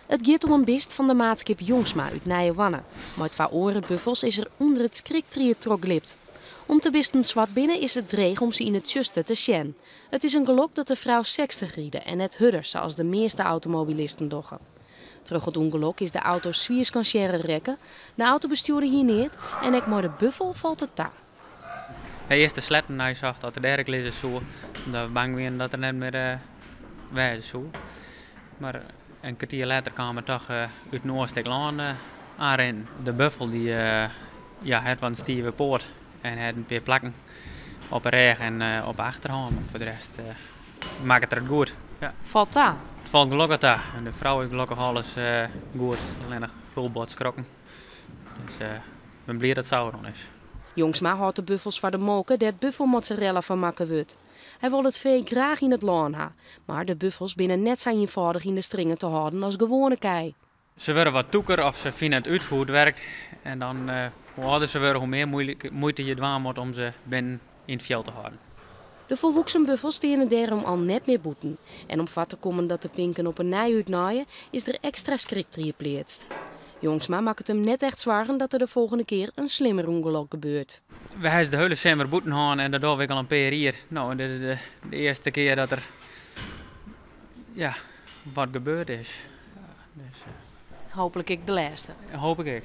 It giet om in bist fan de maatskip Jongsma út Nijehoarne. Mei twa oare buffels is er ûnder it skriktried trochglipt. Om't de bisten swart binne is it dreech om se yn it tsjuster te sjen. It is in gelok dat de frou 60 ride en net hurder sa as de measte automobilisten dogge. Troch it ûngelok is de auto swier skansearre rekke, de autobestjoerder hie neat en ek mei de buffel falt it ta. Hy earst de sletten neisocht oft er dêr ek lizze soe, omdat we bang wiene dat er net mear wêze soe. Mar in kertier letter kaam er toch út in oar stik lân aanrinnen. De buffel dy ja, hat wat in stive poat en hat in pear plakken op 'e rêch en op 'e achterhân, mar foar de rest makket er it goed. Ja. Falt ta? It falt gelokkich ta. De frou is gelokkich alles goed, allinnich hiel bot skrokken. Dus ik bin bliid dat it sa ôfrûn is. Jongsma hâldt de buffels foar de molke dêr't buffelmozzarella fan makke wurdt. Hy wol it fee graach yn it lân ha, mar de buffels binne net sa ienfâldich yn de stringen te hâlden as gewoane kij. Se wurde wat tûker of se fine it út hoe't it werkt en dan hoe âlder se wurde hoe mear muoite je dwaan moat om se binnen yn it fjild te hâlden. De folwoeksen buffels steane dêrom al net mear bûten. En om foar te kommen dat de pinken op 'e nij útnaaie, is der ekstra skriktried pleatst. Jongsma makket him net echt soargen dat der de folgjende kear in slimmer ûngelok gebeurt. We hawwe se de hiele simmer bûten hân en dat dogge we ek al in pear jier. No, en dit is de, de earste kear dat der ja, wat gebeurd is. Dus, Hooplik ek de lêste. Hoop ik ek.